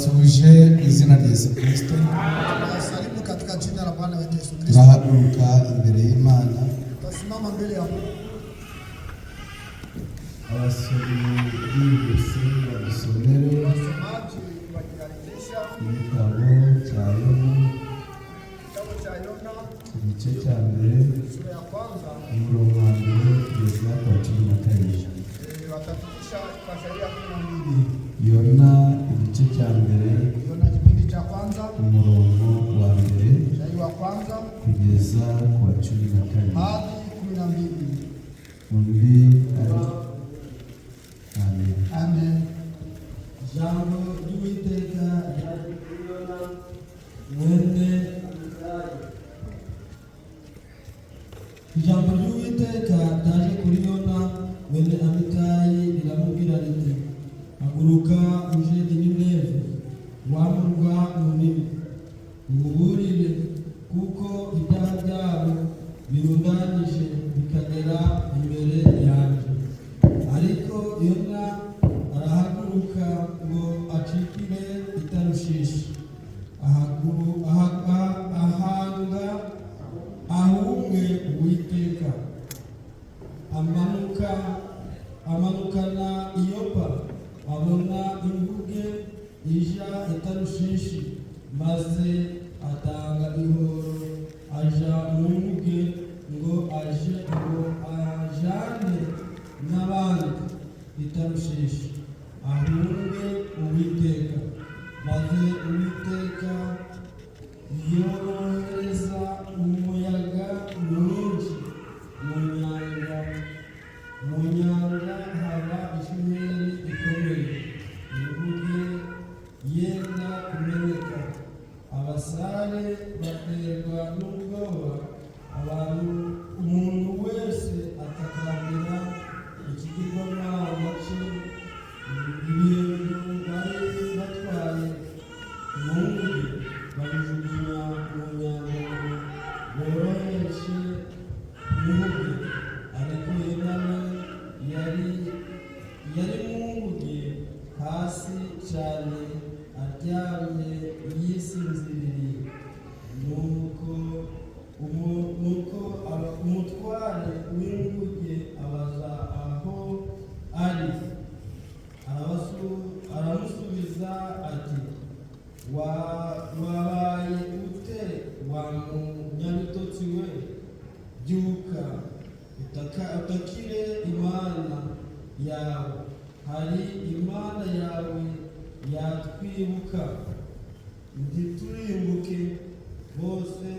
Turabasuhuje mu izina rya Yesu Kirisito. Tunawasalimu katika jina la Bwana wetu Yesu Kristo. Turahaguruka imbere y'Imana. Tutasimama mbele ya Mungu. Abasomyi bihuse badusomere Wasomaji wakiharakisha igitabo cya Yona, kitabu cha Yona igice cya mbere, sura ya kwanza, umurongo wa mbere kugeza ku wa 12. Watafikisha kwa shairi ya 12. Yona igice cya mbere, Yona kipindi cha kwanza, umurongo wa mbere shairi wa kwanza kugeza ku wa 12. hadi 12. Undi ari, amen. Amen. Ijambo ry'Uwiteka ryaje kuri Yona mwene Amitayi. Ijambo ry'Uwiteka ryaje kuri Yona mwene Amitayi riramubwira riti: "Haguruka uje i Nineve, wa murwa munini, uwuburire, kuko ibyaha byabo birundanije bikagera imbere yanjye." Ariko Yona arahaguruka ngo acikire i Tarushishi, ahanga ahunge Uwiteka. Amanukana i Yopa, abona inkuge ija i Tarushishi, maze atanga ihoro aja mu nkuge ngo ajane n'abandi i Tarushishi, ahunge Uwiteka. Maze Uwiteka yohereza umuyaga mwinshi mu nyanja, mu nyanja haba ishuheri ikomeye, inkuge yenda kumeneka. Abasare baterwa n'ubwoba, abantu umuntu wese atakambira ikigirwamana cye. Ibintu bari batwaye mu nkuge babijugunya mu nyanja ngo boroheshe inkuge. Ariko Yona we yari mu nkuge hasi cyane, aryamye yisinziriye. Nuko umutware w'inkuge abaza aho ari. Aramusubiza ati: "Wabaye ute, wa munyabitotsi we? Byuka utakire Imana yawe, hari Imana yawe yatwibuka ntiturimbuke." Bose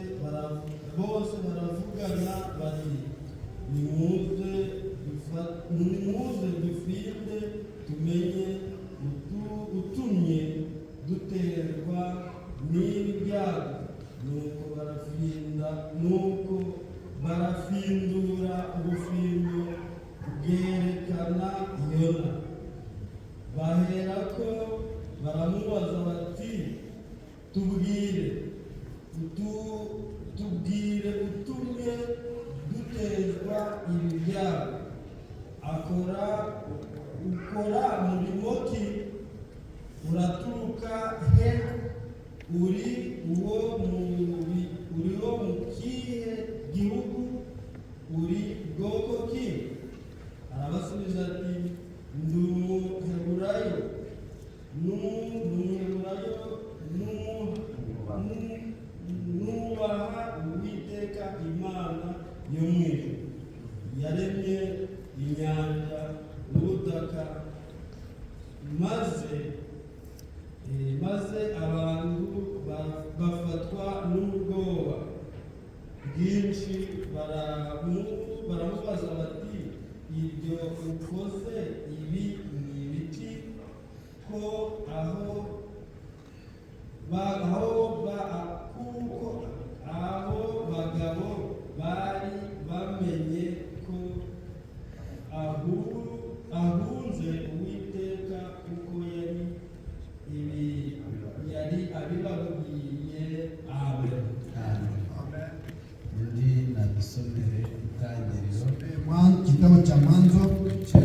baravugana bati: "Nimuze dufinde tumenye utumye duterwa n'ibi byago." Nuko barafindura ubufindo bwerekana Yona. Baherako baramubaza bati: "Tubwire utumye dutezwa ibi byago. Ukora murimo ki? Uraturuka he? Uri uwo mu kihe gihugu? Uri bwoko ki?" Arabasubiza ati: "Ndi Umuheburayo, nubaha Uwiteka Imana yo mu ijuru, yaremye inyanja n'ubutaka." Maze abantu bafatwa n'ubwoba bwinshi, baramubaza bati: "Ibyo ukoze ibi ni ibiki?" Ko aho ba aho ba kuko abo bagabo bari bamenye ko ahunze Uwiteka, kuko yari abibabwiye. Amen. Amen. Amen. Undi nadusomere Itangiriro, Kitabu cha Mwanzo ibice 2,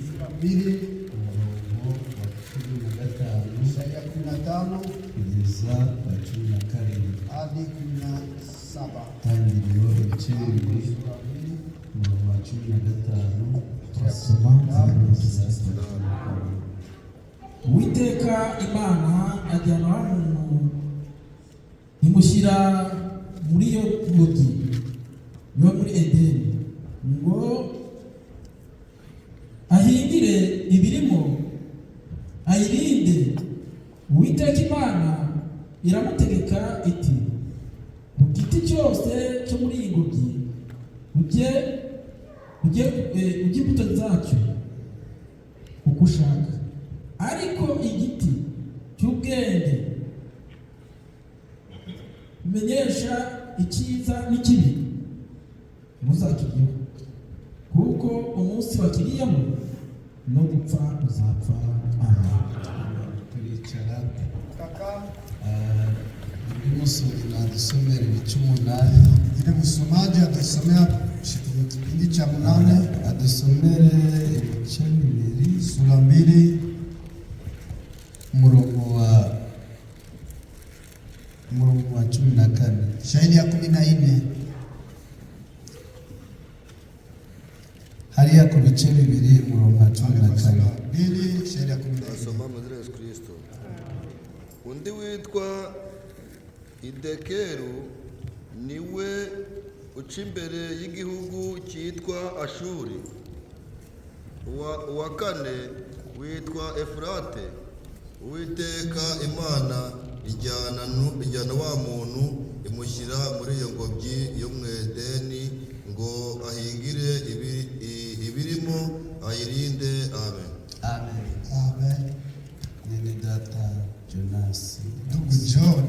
sura 2, umurongo wa 15. Shairi ya 15 kugeza kwa 17. Hadi 17. Itangiriro ibice 2, Sura mbili umurongo wa 15 Turasoma kugeza ku wa 17. Uwiteka Imana ajyana wa muntu, imushyira muri iyo ngobyi yo muri Edeni ngo ahingire ibirimo, ayirinde. Uwiteka Imana iramutegeka iti: "Ku giti cyose cyo muri iyi ngobyi ujye imbuto zacyo uko ushaka, ariko igiti cy'ubwenge bimenyesha icyiza n'ikibi ntuzakiryeho, kuko umunsi wakiriyemo no gupfa uzapfa." Amen. Turicara. Kaka. Ah, undi musomyi nadusomera ibice 8. Ile msomaji atasomea kipindi cha munane. Adusomere ibice 2, Sura mbili, umurongo wa 14. Shairi ya 14. Hariya ku bice 2, umurongo wa 14. Sura mbili, shairi ya 14. Asoma mu izina rya Yesu Kristo. Undi witwa Idekeru niwe uca imbere y'igihugu cyitwa Ashuri. Uwa kane witwa Efurate. Uwiteka Imana ijyana wa muntu, imushyira muri iyo ngobyi yo mu Edeni ngo ahingire ibirimo, ayirinde. Amen. Amen. Amen. Mwene data Jonas. Ndugu John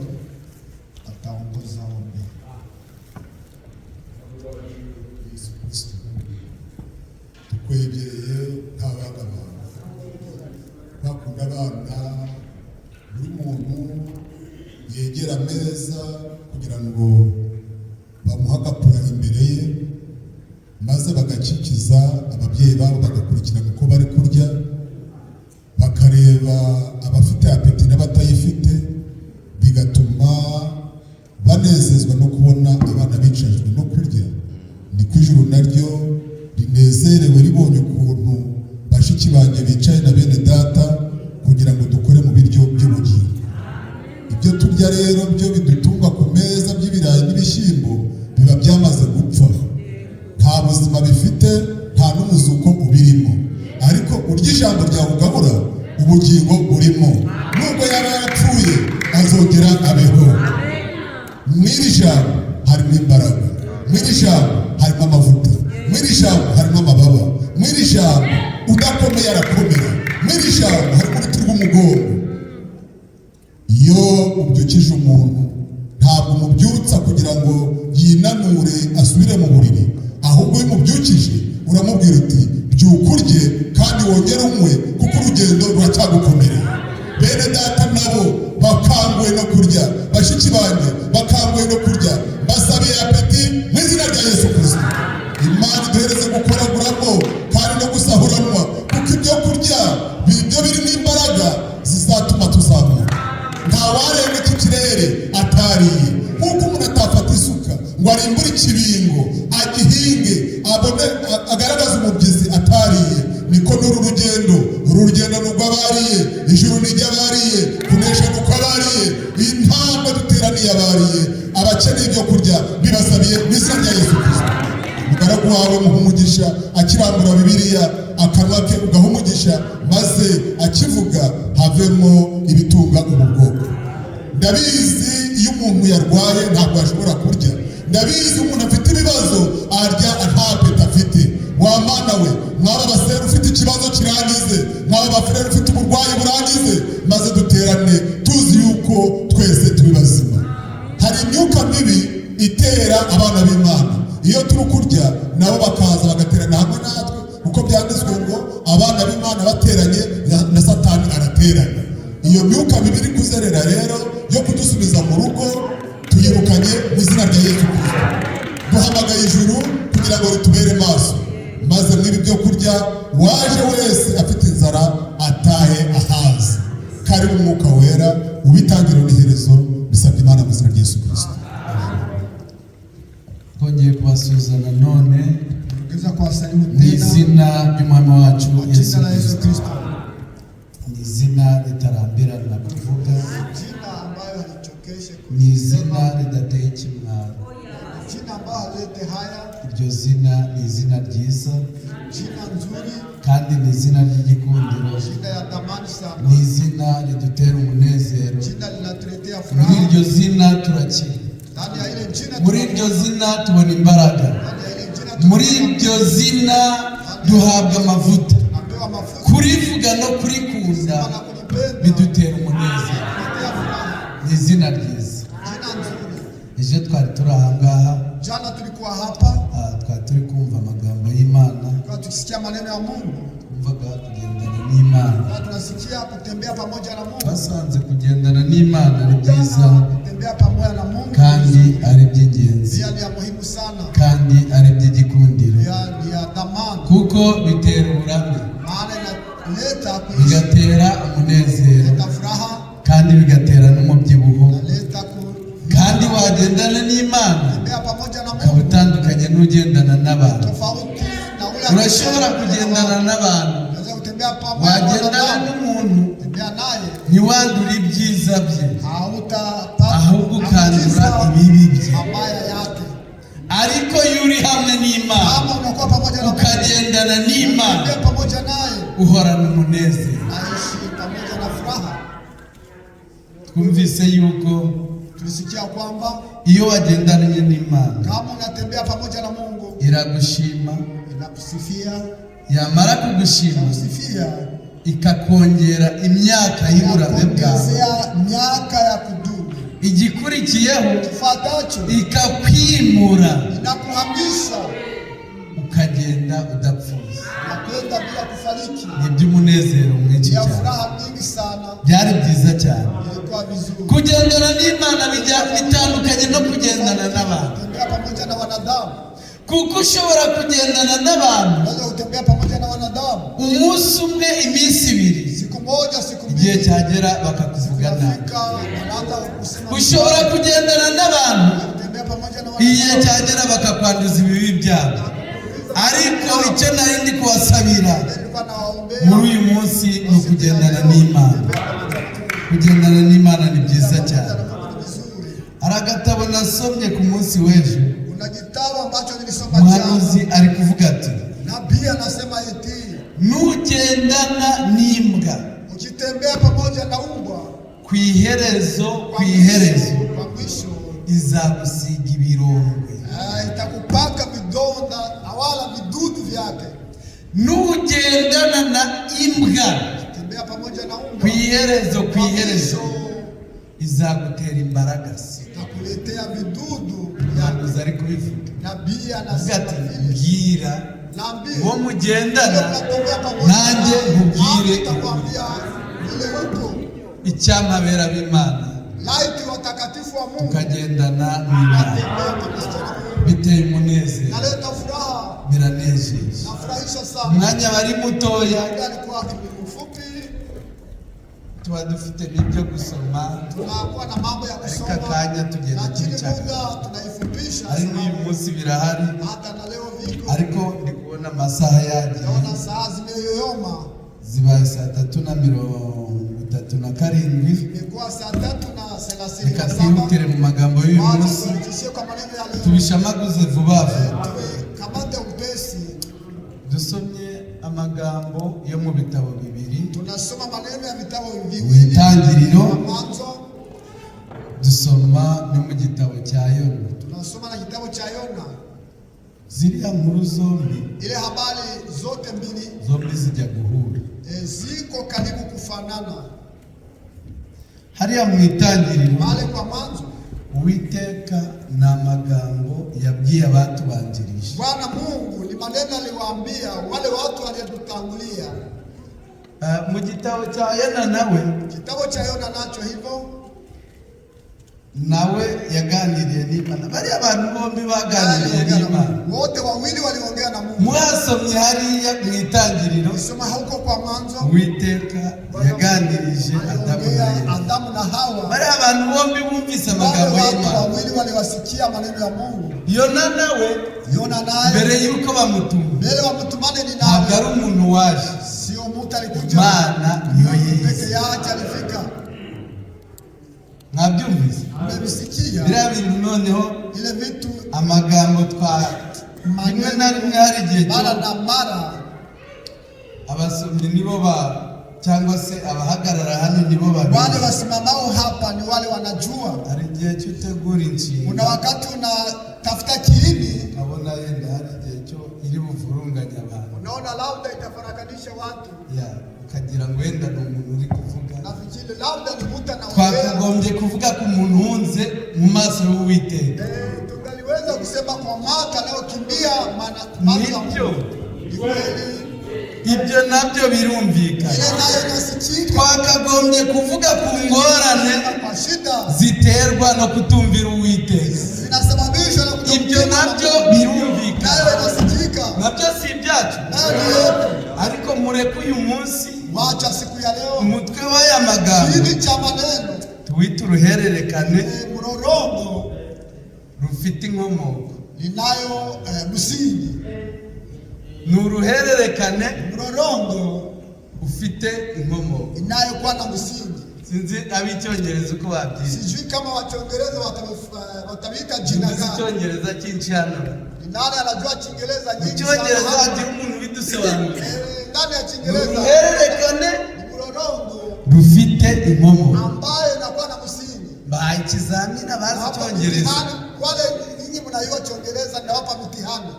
ataongoza ombi. Yesu Kristo, tukwegereye nk'abana bawe. Bakunda abana, buri muntu yegera ameza kugira ngo bamuhe agapura imbere ye, maze bagakikiza ababyeyi babo, bagakurikirana uko bari kurya, bakareba abafite appétit n'abatayifite, bigatuma banezezwa no kubona abana bicajwe no kurya. Ni ko ijuru naryo rinezerewe ribonye ukuntu bashiki banjye bicaye na bene data kugira ngo dukore mu biryo by'ubugingo. Ibyo turya rero byo bidutunga ku meza by'ibirayi n'ibishyimbo biba byamaze gupfa, nta buzima bifite, nta n'umuzuko ubirimo. Ariko urya ijambo ryawe ugabura, ubugingo burimo, nubwo yaba yarapfuye azongera abeho. Mw'iri jambo harimo imbaraga, mw'iri jambo harimo amavuta, mw'iri jambo harimo amababa, mw'iri jambo udakomeye arakomera, mw'iri jambo harimo uruti rw'umugongo. Iyo ubyukije umuntu, ntabwo umubyutsa kugira ngo yinanure asubire mu buriri, ahubwo iyo umubyukije uramubwira uti: "Byuka urye kandi wongere unywe, kuko urugendo ruracyagukomereye." Bene data nabo bakanguwe no kurya, bashiki banjye bakanguwe no kurya, basabiye appétit mu izina rya Yesu Kirisito. Imana iduhereze gukoraguramo kandi no gusahuranwa, kuko ibyo kurya ibyo birimo imbaraga zizatuma tuzamuka. Nta warenga iki kirere atariye. Nk'uko umuntu atafata isuka ngo arimbure ikibingo, agihinge, abone agaragaze umubyizi atariye, niko n'uru rugendo, uru rugendo ni urw'abariye. Ijuru ni iry'abariye, kunesha ni ukw'abariye, intambwe duteraniye abariye. Abakeneye ibyo kurya bibasabiye mu izina rya Yesu Kirisito. Umugaragu wawe muha umugisha, akirambura Bibiliya akanwa ke ugaha umugisha, maze akivuga havemo ibitunga ubu bwoko. Ndabizi, iyo umuntu yarwaye ntabwo ashobora kurya. Ndabizi, umuntu afite ibibazo arya nta appétit afite. Wa Mana we, mwaba basera ufite ikibazo kirangize, mwaba bafurere ufite uburwayi burangize, maze duterane tuzi yuko twese turi bazima. Hari imyuka mibi itera abana b'Imana iyo turi kurya, nabo bakaza bagaterana hamwe natwe, kuko byanditswe ngo abana b'Imana bateranye na Satani araterana. Iyo myuka mibi iri kuzerera rero yo kudusubiza mu rugo, tuyirukanye mu izina rya Yesu Kirisito. Duhamagaye ijuru kugira ngo ritubere maso, maze mw'ibi byo kurya, waje wese afite inzara atahe ahaze. Karibu Umwuka Wera, ubitangiriro n'iherezo. Bisabye Imana mu izina rya Yesu Kirisito. Twongeye kubasuhuza nanone Tugeza kuwasalimu mu tena izina ry'Umwami wacu kwa Yesu jina la Yesu Kristo. Kristo. Ni izina ritarambirana kuvuga, Jina ambayo halichokeshe ni izina kulisema, ridateye ikimwaro. jina ambayo halete haya, Iryo zina ni izina ryiza jina nzuri, kandi ni izina ry'igikundiro, jina ya thamani sana, ni izina ridutera umunezero. jina linatuletea Muri furaha. iryo zina turakira, Ndani ya ile jina muri iryo zina tubona imbaraga, ndani ya ile jina muri iryo zina duhabwa amavuta. tunapewa mafuta Kurivuga no kurikunda na kulipenda, bidutera umunezero. kuletea furaha. Ni izina ryiza. Jina nzuri. Ejo twari turi ahangaha, Jana tulikuwa hapa twari turi kumva amagambo y'Imana, kwa tukisikia maneno ya Mungu, twumvaga kugendana n'Imana. kwa tunasikia kutembea pamoja na Mungu. Basanze kugendana n'Imana ari byiza Jana kutembea pamoja na Mungu kandi ari iby'ingenzi pia ni ya muhimu sana, kandi ari iby'igikundiro, pia ni ya thamani, kuko bitera uburame, maana inaleta kuishi, bigatera umunezero inaleta furaha, kandi bigatera n'umubyibuho. inaleta Kandi wagendana n'Imana kutembea pamoja na ukaba Mungu utandukanye n'ugendana n'abantu. tofauti na ule Urashobora kugendana n'abantu, unaweza kutembea pamoja na wagendana wanadamu, n'umuntu tembea naye ntiwandure ibyiza bye, hautapata ahubwo ukandura ibibi bye. mabaya yake. Ariko iyo uri hamwe n'Imana, Kama unakuwa pamoja na Mungu, ukagendana n'Imana, tembea pamoja naye, uhorana umunezero. naishi pamoja na furaha. Twumvise yuko Tulisikia kwamba iyo wagendanye n'Imana kama unatembea pamoja na Mungu iragushima, inakusifia, yamara kugushima inakusifia ikakongera imyaka y'uburame bwawe. inakuongezea miaka ya kudumu. Igikurikiyeho Kifuatacho ikakwimura, inakuhamisha ukagenda udapfuye. nakwenda bila kufariki. Ni iby'umunezero mwinshi Ya cyane, furaha mingi sana, byari byiza cyane. ilikuwa vizuri. Kugendana n'Imana bijya bitandukanye no kugendana n'abantu, Kutembea pamoja na wanadamu, kuko ushobora kugendana n'abantu unaweza kutembea pamoja na wanadamu umunsi umwe, iminsi ibiri, siku moja, siku igihe mbili, cyagera bakakuvuga nabi. nafika wanaanza kusema Ushobora kugendana n'abantu kutembea pamoja na igihe wanadamu cyagera bakakwanduza ibibi byabo. Ariko icyo nari ndi kubasabira nilikuwa nawaombea muri uyu munsi ni ukugendana n'Imana. Kugendana n'Imana ni byiza cyane. vizuri. Hari agatabo nasomye ku munsi w'ejo, Kuna kitabu ambacho nilisoma jana, umuhanuzi ari kuvuga ati nabii anasema eti nugendana n'imbwa ukitembea pamoja na umbwa ku iherezo, ku iherezo kwa mwisho izagusiga ibirondwe. itakupaka vidonda na wala vidudu vyake. Nugendana na imbwa Tembea pamoja na ku umbwa iherezo, ku kwa iherezo mwisho izagutera imbaragasa. itakuletea vidudu. Umuhanuzi ari kubivuga, Nabii avuga anasema ati vile, mbwira nabii uwo mugendana unatembea pamoja nanjye naye, nkubwire nami nitakwambia vile uko. Icyampa abera b'Imana Laiti watakatifu wa Mungu tukagendana n'Imana, natembea pamoja na Mungu, biteye umunezero, naleta furaha, biranejeje. nafurahisha sana. Umwanya bari mutoya, Muda alikuwa ni mfupi, tuba dufite n'ibyo gusoma, tunakuwa na mambo ya ariko kusoma, akanya tugenda lakini tubicaka. muda tunaifupisha Ari n'uyu sana. munsi birahari, Hata na leo viko, ariko ndi kubona amasaha yagiye, naona saa zimeyoyoma, zibaye 3:37. imekuwa saa tatu na thelathini Reka na saba. twihutire mu magambo y'uyu Wacha munsi, tuharakishie kwa maneno ya leo, tubishamaguze vuba vuba. tukamate upesi. Dusomye amagambo yo mu bitabo bibiri. Tunasoma maneno ya vitabu Mu viwili, Itangiriro ya mwanzo dusoma no mu gitabo cya Yona. tunasoma na kitabu cha Yona. Ziriya nkuru zombi, Ile habari zote mbili zombi zijya guhura. ziko karibu kufanana. Hariya mu Itangiriro, Pale kwa mwanzo Uwiteka ni amagambo yabwiye abatubanjirije. Bwana Mungu ni maneno aliwaambia wale watu waliotutangulia. Mu gitabo cya Yona nawe Kitabu cha Yona nacho hivyo Nawe yaganiriye n'Imana. Bariya bantu bombi baganiriye Aliongea na n'Imana. Mungu. Wote wawili waliongea na Mungu. Mwasomye hariya mu itangiriro, Soma huko kwa mwanzo, Uwiteka yaganirije Adamu na aliongea Eva. Adamu na Hawa. Bariya bantu bombi bumvise Wale amagambo watu y'Imana. wawili waliwasikia maneno ya Mungu. Yona nawe, Yona naye mbere y'uko bamutuma, mbele wamtumane ni ntabwo ari nawe, umuntu waje. sio mtu alikuja. Imana niyo Mungu peke yize. yake alifika. Mwabyumvise? Mmevisikia Biriya bintu noneho, ile vitu amagambo twa rimwe na rimwe hari igihe cyo mara na mara. Abasomyi nibo ba cyangwa se abahagarara hano nibo Wale babizi. wasimamao hapa ni wale wanajua. Hari igihe cyo utegura inshinga, Kuna wakati unatafuta kiini, ukabona yenda hari igihe cyo iri buvurunganye abantu, unaona labda itafarakanisha watu, ya ukagira ngo wenda ni umuntu uri kuvuga. Nafikiri labda ni mtu anaongea. Twakagombye kuvuga ku muntu uhunze mu maso y'Uwiteka. Eh, tungaliweza kusema kwa mata anayokimbia macho ya Nibyo. Mungu. Ni kweli, Ibyo nabyo birumvikana. ile nayo inasikika. Twakagombye kuvuga ku ngorane Kwa shida ziterwa no kutumvira Uwiteka. zinasababishwa na kutokutii Ibyo nabyo Mungu. birumvikana. Nayo inasikika, Nabyo si ibyacu, nayo ni yetu. ariko mureke uyu munsi Wacha siku ya leo umutwe w'aya magambo kiini cha maneno tuwite uruhererekane mlolongo rufite inkomoko. linayo msingi. Ni uruhererekane Mlolongo ufite inkomoko. inayokuwa na msingi. Sinzi ab'icyongereza uko babyita. Sijui kama Wakiingereza wataviita jina Sinzi gani. icyongereza cyinshi hano. Ni nani anajua Kiingereza Mu nyingi cyongereza sana? hagira umuntu ubidusobanurira. Ndani ya Ni Kiingereza uruhererekane ni mlolongo rufite inkomoko. ambayo inakuwa na msingi. Baha ikizamini abazi Nawapa icyongereza. mitihani. Wale ninyi mnajua Kiingereza, nawapa mitihani.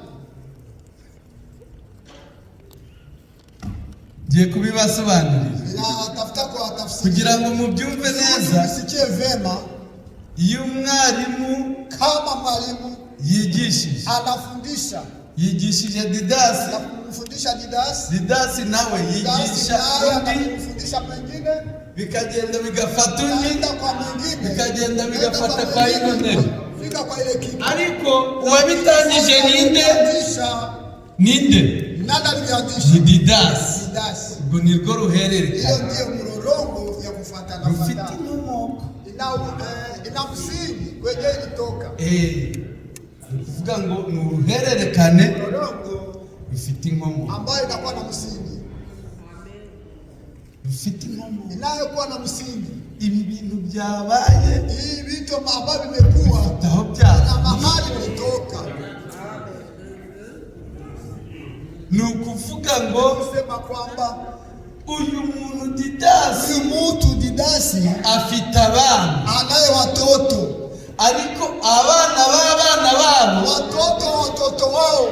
Ngiye kubibasobanurira Ninatafuta kwa tafsiri kugira ngo mubyumve neza. msikie vema. Iyo umwarimu Kama mwalimu yigishije, anafundisha, yigishije Didasi, anamfundisha Didasi, Didasi nawe Didasi yigisha naye undi, anamfundisha mwingine, bikagenda bigafata undi, naenda kwa mwingine, bikagenda naenda bigafata kwa kwa mwingine, Inoneri. fika kwa ile kitu. Ariko uwabitangije ninde? Alianzisha, Ninde? nani alianzisha? Ni Didasi. Didasi. Ubwo ni rwo Hiyo ruhererekane ndiyo mlolongo ya kufuatana rufite fuatana. inkomoko. Ina msingi kwenye ilitoka. Ni ukuvuga ngo ni uruhererekane Mlolongo rufite inkomoko, ambayo inakuwa na msingi, rufite inkomoko. inayokuwa na msingi. Ibi bintu byabaye Hii vitu ambavyo vimekuwa bifite aho na byavuye. mahali vilitoka. Ni ukuvuga ngo Kusema kwamba uyu muntu Didasi huyu mtu Didasi afite abana, anaye watoto, ariko abana b'abana babo, watoto wa watoto wao.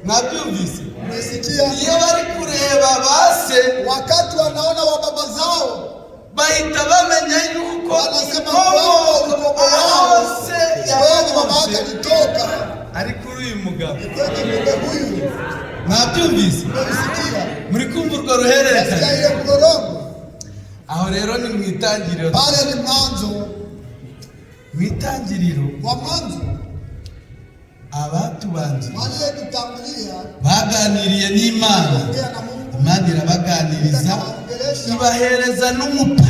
mwabyumvise? Umesikia? Iyo bari kureba base, Wakati wanaona wa baba zao bahita bamenya yuko wanasema kwamba inkomoko ukombo wao aho se kweli baba yake yakomotse alitoka ari kuri uyu mugabo. ni kwenye mume huyu. Mwabyumvise? Umesikia? Muri kumva urwo Nasikia ruhererekane? ile mlolongo Aho rero ni mu itangiriro. pale, ni mwanzo Mu itangiriro, wa mwanzo. abatubanjirije Waliyetutangulia baganiriye n'Imana, ongea na Mungu, Imana irabaganiriza, ibahereza n'umupaka,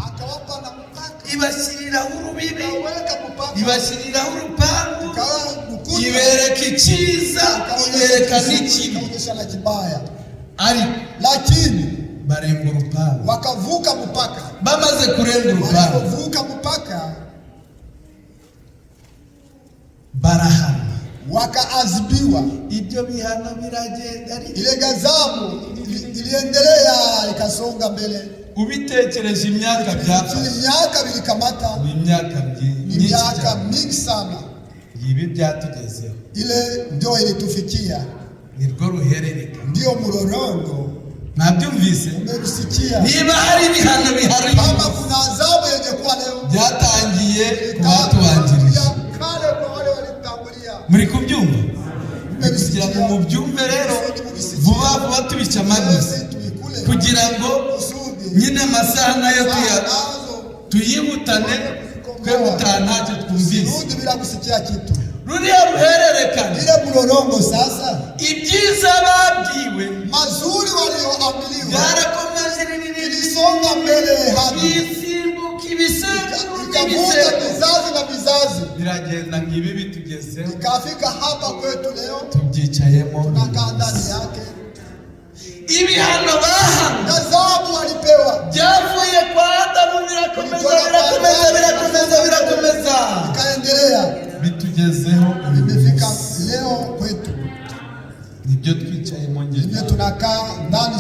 akawapa na mpaka, ibashyiriraho urubibi, akaweka mpaka, ibashyiriraho urupangu, ikawa ukuta, ibereka icyiza, ibereka n'ikibi, ikaonyesha na kibaya, ariko lakini barenga urupangu. wakavuka mpaka. Bamaze kurenga urupangu, Walipovuka mpaka barahana. wakaadhibiwa. Ibyo bihano biragenda ariko Ile ghadhabu iliendelea ikasonga mbele. Ubitekereje imyaka byafashe, Miaka vilikamata, ni imyaka ni myinshi miaka cyane. mingi sana. Ibi byatugezeho Ile ndio ilitufikia, ni rwo ruhererekane. ndio mlolongo. Mwabyumvise? Umesikia? Niba hari ibihano bihari Kama kuna adhabu yenye kuwa leo byatangiye ku batubanjirije. kale kwa wale walitangulia. Muri kubyumva? Kugira ngo mubyumve rero vuba vuba, tubica amaguzi Sisi tuikule kugira ngo kusudi nyine amasaha nayo nazo tuyihutane, Twe gutaha ntacyo twumvise. Rudi bila kusikia kitu. Ruriya ruhererekane, Ile mlolongo sasa, ibyiza babwiwe mazuri walioambiliwa byarakomeje, ilisonga mbele hadi bisimbuka ibisekuru ikavuka n'ibisekuru, vizazi na vizazi, biragenda ngo ibi bitugezeho, ikafika hapa kwetu leo, tubyicayemo. tunakaa ndani yake. Ibihano bahanwe Adhabu walipewa byavuye kwa Adamu, birakomeza, birakomeza, birakomeza, birakomeza, ikaendelea, bitugezeho uyu imefika munsi. leo kwetu, Nibyo twicayemo ndio ngene. tunakaa ndani,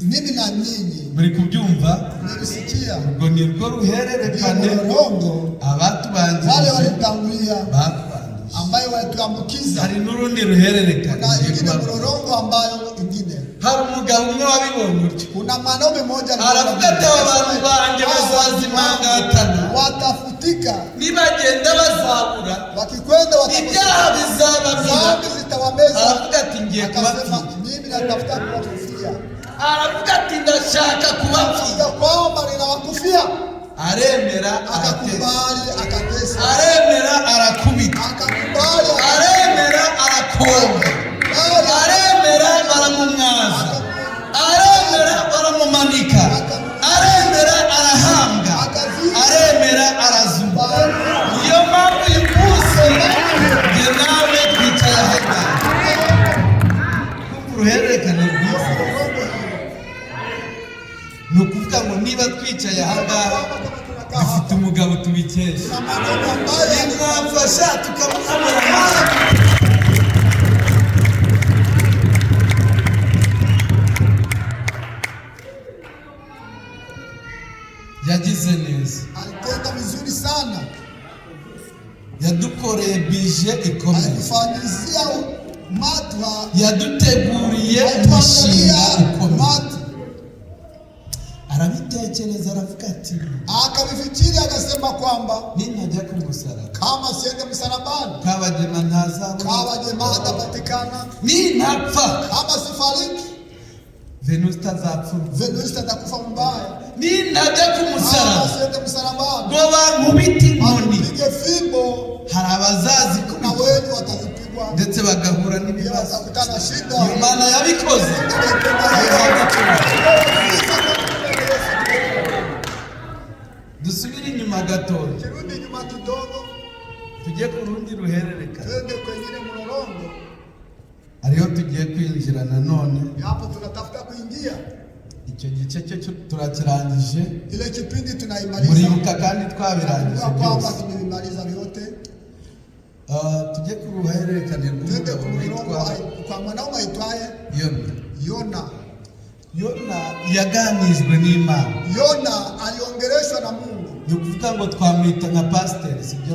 mimi na nyinyi. Muri kubyumva? Nilisikia Ubwo ni rwo ndio ruhererekane mlolongo wale abatubanjirije walitangulia batwanduje. ambayo walituambukiza. Hari n'urundi ruhererekane Kuna ngiye ingine kubabwira. mlolongo ambayo ingine, Hari umugabo umwe wabibonye utyo, kuna mwanaume mmoja aravuga ati aba bantu banjye bazazimangatana, watafutika, nibagenda bazabura, wakikwenda ibyaha watafutika, bizabamira. dhambi zitawameza. Aravuga ati ngiye Akasema kubapfira. mimi natafuta kuwakufia, Aravuga ati ndashaka kubapfira. ya kwamba ninawakufia. Aremera aratesa, Akakubali akatesa, aremera arakubita, akakubali aremera arakonga, aremera baramumwaza, aremera baramumanika, aremera arahambwa, aremera arazuba. Niyo mpamvu uyu munsi njye nawe twicaye aha ngaha. Kumva uruhererekane rwiza, ni ukuvuga ngo niba twicaye aha ngaha dufite umugabo tubikesha, na mwanaume ambaye nimwamfasha tukamukomera amashyi. Yagize neza, alitenda vizuri sana, yadukoreye bije ikomeye, alitufanyizia matwa, yaduteguriye umushinga alituandalia ukomeye. mati. Arabitekereza aravuga ati Akavifikiri akasema kwamba nintajya ku musaraba, kama siende msalabani, Kabagema ntazabona, Kabagema hatapatikana, nintapfa kama sifariki Venuste azapfa, Venuste atakufa mbaya, nintajya ku kama musaraba siende msalabani ngo bankubite inkoni, apige fimbo, hari na abazazikubita wengi watazipigwa, ndetse bagahura pia n'ibibazo. watakutana shida. Iyo Mana yabikoze. Dusubire inyuma gatoya, Kirudi nyuma kidogo, tujye ku rundi ruhererekane, twende kwengine mlolongo, ariyo tugiye kwinjira nanone. hapo tunatafuta kuingia Icyo gice cyo cyo turakirangije. ile kipindi tunaimaliza, Muribuka kandi twabirangije kwa kwamba byose. tumevimaliza vyote. Ah, tujye ku ruhererekane Twende rw'umugabo ku mlolongo witwa kwa mwanaume aitwaye Yona. Yona. Yona yaganijwe n'Imana. Yona aliongeleshwa na Mungu. Ni ukuvuga ngo twamwita nka pasiteri, sibyo?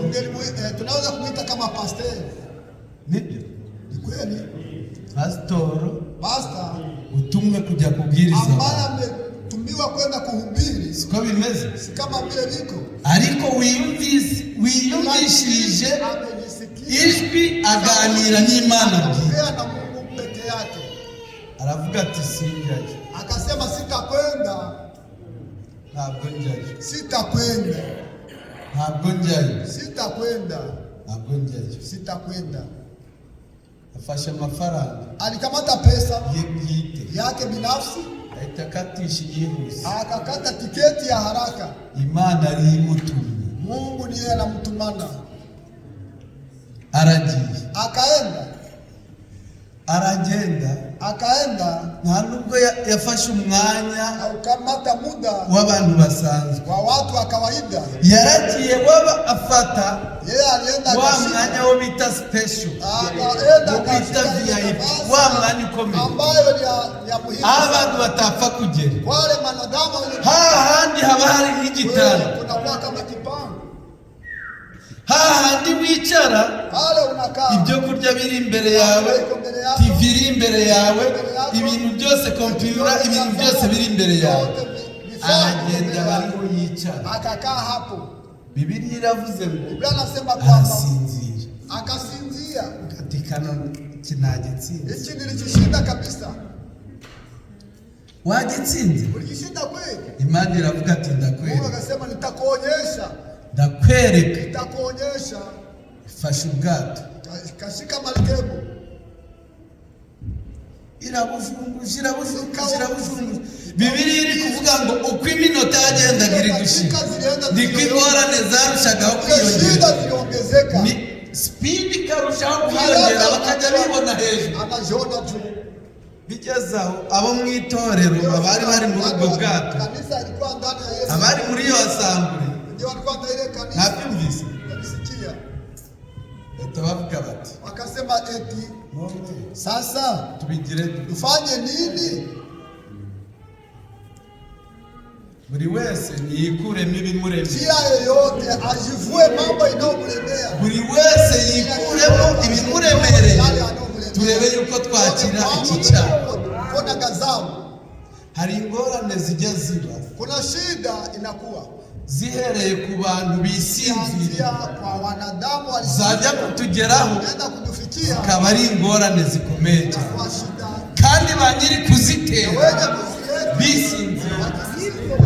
Tunaweza kumwita kama pasteri. Nibyo. Ni kweli, Pasitoro pasta utumwe kujya kubwiriza ambaye abantu. ametumiwa kwenda kuhubiri, Siko bimeze? si kama vile viko Ariko wiyumvise, wiyumvishije amejisikia ijwi aganira n'Imana bwite, ongea na Mungu peke yake, aravuga ati sinjyayo, akasema sitakwenda, ntabwo njyayo, sitakwenda, ntabwo njyayo, sitakwenda, ntabwo njyayo. sitakwenda. Afashe amafaranga Alikamata pesa ye bwite, yake binafsi, ahita akatisha yihuse. akakata tiketi ya haraka. Imana ariyo imutumye. Mungu ndiye anamtumana, Aragiye, akaenda, aragenda. Akaenda. Nta nubwo yafashe umwanya aukamata muda w'abantu basanzwe, wa watu wa kawaida. yaragiye waba afata Yeye alienda wa akashika, mwanya wo bita special, akaenda wo bita akashika ile VIP, nafasi wa mwanya ukomeye ambayo ni ya muhimu aho sana. abantu batapfa kugera, Wale manadamu wenye hahandi haba hari nk'igitanda, kunakuwa kama kipango hahandi wicara, pale unakaa, ibyo kurya biri imbere yawe, TV iri imbere yawe, ibintu byose, kompiyura, ibintu byose biri imbere yawe. Vyote vifaa Aragenda mbele yako. bariho yicara. Akakaa hapo. Bibiliya iravuze ngo Biblia anasema kwamba arasinzira. Akasinzia. Ati kano kinagitsinze. Hichi nilikishinda kabisa. Wagitsinze? Ulikishinda kweli? Imana iravuga ati Mungu ndakwereka, akasema nitakuonyesha, ndakwereka. Nzabikwereka. Nitakuonyesha. Ifashe ubwato, Kashika malikebo, irabujunguje, irabujunguje, irabujunguje. Bibiliya iri kuvuga ngo uko iminota yagendaga iri gushira, niko ingorane zarushagaho zile kwiyongera, shida ziliongezeka, speed ikarushaho kwiyongera, bakajya bibona hejuru. Anajiona juu. Bigeze aho, abo mu itorero, abari bari muri ubwo bwato, Kanisa ilikuwa ndani ya Yesu, abari muri iyo assemblée, ndio walikuwa ndani ya ile kanisa, ntabyumvise, walisikia, bahita bavuga bati: wakasema eti "None sasa tubigire dute?" tufanye nini? Buri wese niyikuremo ibimuremeye. Kila yeyote ajivue mambo inayomlemea, Buri wese yikuremo ibimuremereye, turebe yuko twakira iki cyaha. Kuna gazabu, Hari ingorane zijya ziba kuna shida inakuwa zihereye ku bantu bisinziriye, kuanzia kwa wanadamu zajya kutugeraho walienda kutufikia zikaba ari ingorane zikomeye cyane, kwa shida kandi ba nyiri kuzitera wenye kuzileta bisinziriye. wakisinzia.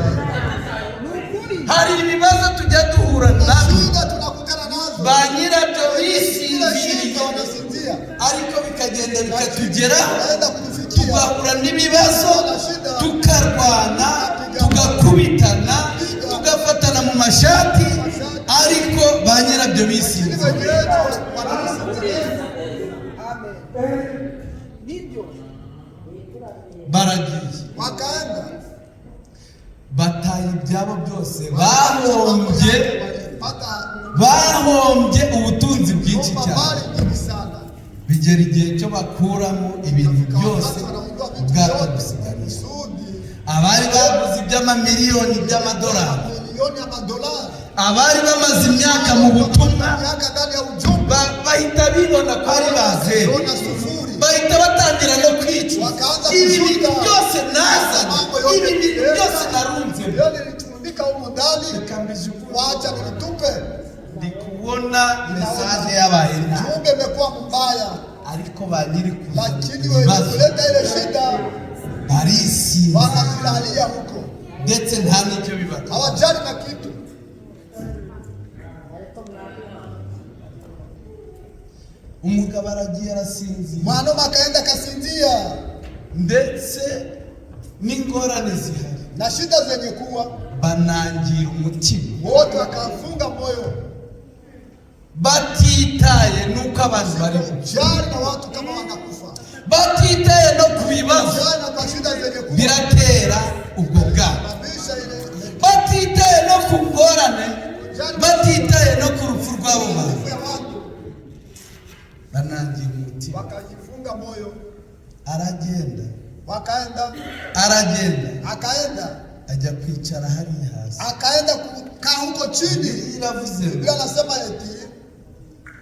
Hari ibibazo tujya duhura nabyo, Shida tunakutana nazo, ba nyirabyo zile bisinziriye, shida wanasinzia, ariko bikagenda bikatugeraho, naenda kutufikia, tugahura n'ibibazo, tukarwana, tugakubitana, tugafatana mu mashati, ariko ba nyirabyo lakini bisinziriye. wenye wetu wanatusinzia. Baragiye, Wakaenda bataye ibyabo byose, bahombye, walipata bahombye ubutunzi bwinshi omba cyane. mali nyingi sana. Bigera igihe cyo bakuramo ibintu Fika byose, wakati wanaondoa vitu ubwato vyote busigariye. kusudi Abari baguze iby'amamiliyoni by'amadolari, milioni ya madolari, abari bamaze imyaka mu butumwa, miaka ndani ya ujumbe, bahita bibona ko ari ba zero, ona sufuri, bahita batangira no kwicuza: ibi bintu byose nazanye, ibi bintu byose narunzemo, yote nilitundika humu ndani, reka mbijugunye. wacha nilitupe. Ndi kubona message yabaye nabi, Ujumbe imekuwa mbaya, ariko ba nyiri kuzana lakini wenye ibibazo kuleta ile shida barisinze, wanajilalia huko, ndetse nta n'icyo bibatwara. hawajali na kitu. Umugabo aragiye, arasinzira, Mwanaume akaenda akasinzia, ndetse n'ingorane zihari, na shida zenye kuwa, banangira umutima, wote wakafunga moyo, batitaye n'uko abantu bari gupfa, jali na watu kama wanakufa, batitaye no ku bibazo jali na kwa shida zenye kuwa, biratera ubwo bwato, kabisha ile batitaye no ku ngorane, batitaye no ku rupfu rw'abo bantu, ya watu, banangira umutima. wakajifunga moyo, Aragenda, wakaenda, aragenda, akaenda, ajya kwicara hariya hasi. Akaenda kukaa huko chini. Bibiliya iravuze ngo Biblia anasema eti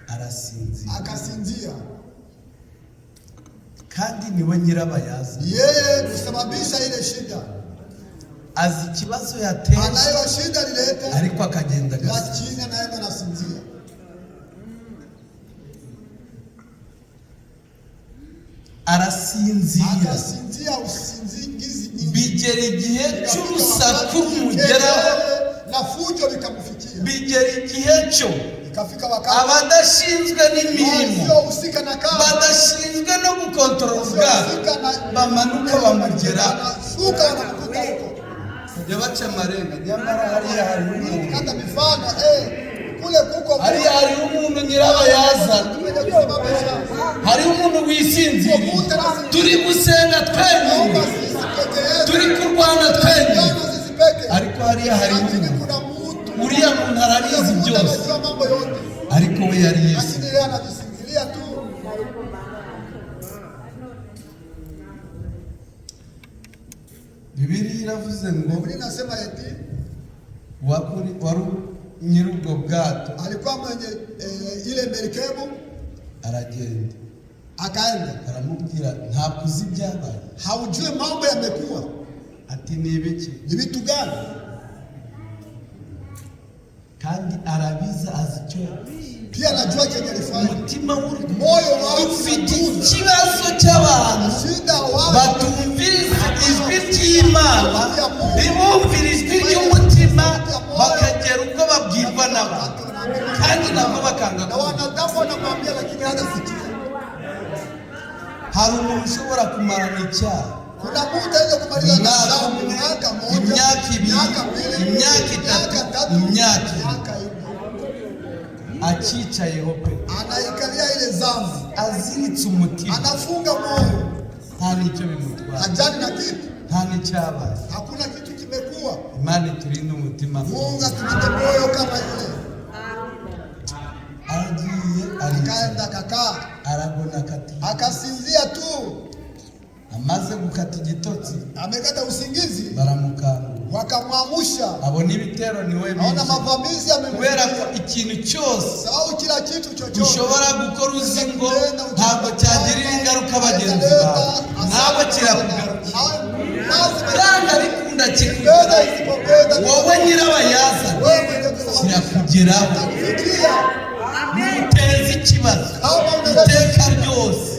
arasinzira, akasinzia, kandi niwe nyirabayazana. Yeye kusababisha ile shida, Azi ikibazo yateje, anayo shida lilete, ariko akagenda agasinzira. Lakini anaenda nasinzia. Arasinzira, Akasinzia usingizi nyingi, bigera igihe cy'urusaku rumugeraho, na fujo vikamfikia, bigera igihe cyo ikafika wakati abadashinzwe n'imirimo, wasiohusika na kazi, badashinzwe no gukontorora ubwato, wasiohusika na bamanuka bamugeraho, wanashuka wanamkuta huko, bajya baca amarenga, nyamara hariya hariho umuntu, kata mifano kule kuko hariya hariho umuntu nyirabayazana, mwenye kusababisha. Hariho umuntu wisinziriye. Turi gusenga twenyine, Naomba sisi peke yetu, turi kurwana twenyine, Naomba sisi peke, ariko hariya hariho lakini umuntu. kuna mtu, Uriya muntu arabizi mtu byose, anajua mambo yote, ariko we yari yisinziriye. Lakini yeye anajisinzilia tu. Bibiliya iravuze ngo Biblia inasema eti wakuri wari nyir'ubwo bwato alikuwa mwenye ile merikebu, aragenda, akaenda, aramubwira: "Ntabwo uzi ibyabaye?" Haujui mambo yamekuwa? Ati: "Ni ibiki?" Ni vitu gani? Kandi arabizi, azi icyo yakoze. Pia anajua chenye alifanya. Umutima w'uri Moyo wao dufite ikibazo cy'abantu shida wao batumviriza ijwi ry'Imana, ntibumvire ijwi ry'umutima, bakagera ubwo babwirwa n'abantu. nabwo bakanga Na kumva. wanadamu wanamwambia, lakini hajasikia. Hari umuntu ushobora kumarana icyaha Kuna mtu aweza kumaliza umwaka dhambi umwe, mwaka mmoja, imyaka 2, miaka 2, imyaka 3, miaka 3, imyaka 4, miaka 4, acyicayeho pe, anaikalia ile dhambi, aziritse umutima, anafunga moyo, nta n'icyo bimutwara, hajali na kitu, nta n'icyabaye. Hakuna kitu kimekuwa. Imana iturinde umutima. Mungu atulinde moyo kama yule. Aragiye aricara, Akaenda akakaa, aragona akati, akasinzia tu, amaze gukata igitotsi amekata usingizi, baramukangura, wakamwamusha, abona ibitero niwe aona bije, mavamizi kubera ko yamemfikia, ikintu cyose sababu kila kitu chochote ushobora gukora uzi ngo ntabwo cyagirira ingaruka bagenzi bawe, ntabwo kirakugarukira, byanga bikunda Penda kikugeraho, isipopenda, wowe nyirabayazana wewe mwenye kusababisha kirakugeraho, itakufikia. nuteza ikibazo Kama unaleta iteka ryose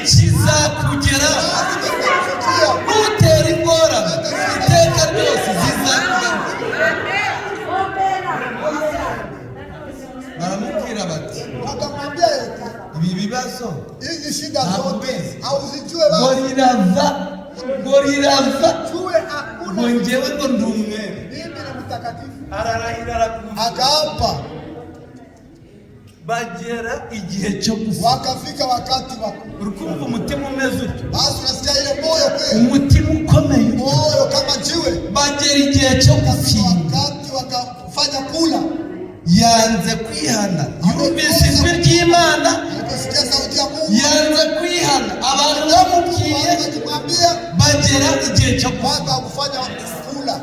kizakugeraho, lazima itakufikia. nutera ingorane iteka ryose zizakugarukira. Baramubwira bati Wakamwambia eti ibi bibazo hizi shida Hapo zote mbezi. hauzijue ngo basi, rirava, ngo rirava, jue ngo hakuna njyewe ngo ndi umwere. mimi ni mtakatifu. Ararahira arakuza, Akaapa, bagera igihe cyo gufa. wakafika wakati wa Uri kumva umutima umeze utyo, basi, unasikia ile moyo kweli, umutima ukomeye utyo. moyo kama jiwe. Bagera igihe cyo gufinda, Wakati wakafanya kula, yanze kwihana, yumvise ijwi ry'Imana, aliposikia sauti ya Mungu yanze kwihana, abantu bamubwiye, watu wakimwambia, bagera igihe cyo gufa, watu wakufanya kula.